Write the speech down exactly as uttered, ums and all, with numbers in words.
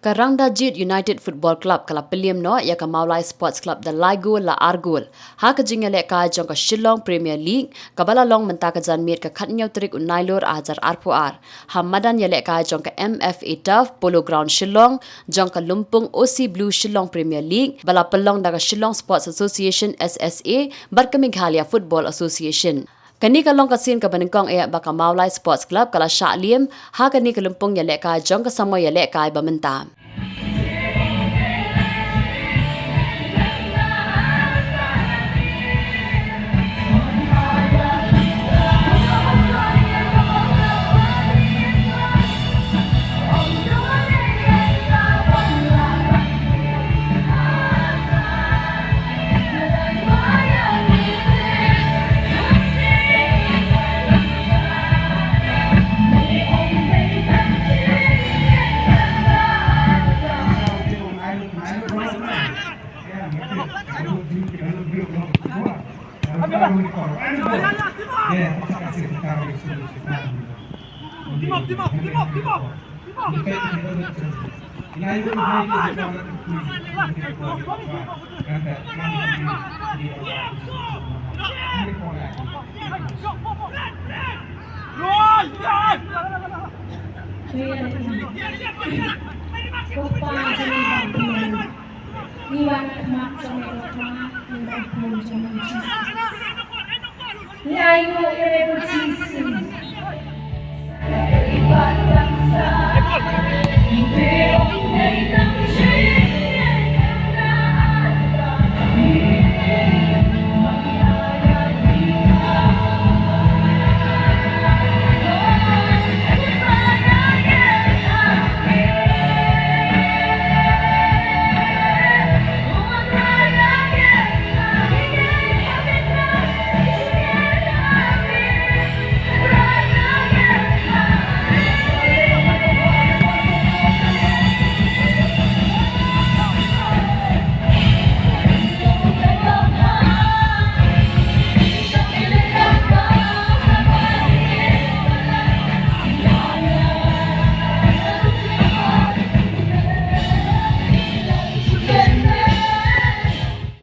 Ka Rangdajied United Football Club ka la pynliem noh ïa ka Mawlai Sports Club da lai gol la ar gol ha ka jingïalehkai jong ka Shillong Premier League kaba la long mynta ka janmiet ka khatnïew tarik u Nailur ar hajar arphew ar ha madan ïalehkai jong ka M F A Turf, Polo Ground Shillong, jong ka lympung O C Blue Shillong Premier League ba la pynlong da ka Shillong Sports Association, S S A, bad ka Meghalaya Football Association. Kane ka long ka sien kaba nyngkong eh ba ka Mawlai Sports Club ka la shah liem ha kane ka lympung ïalehkai jong ka samoi ïalehkai ba mynta.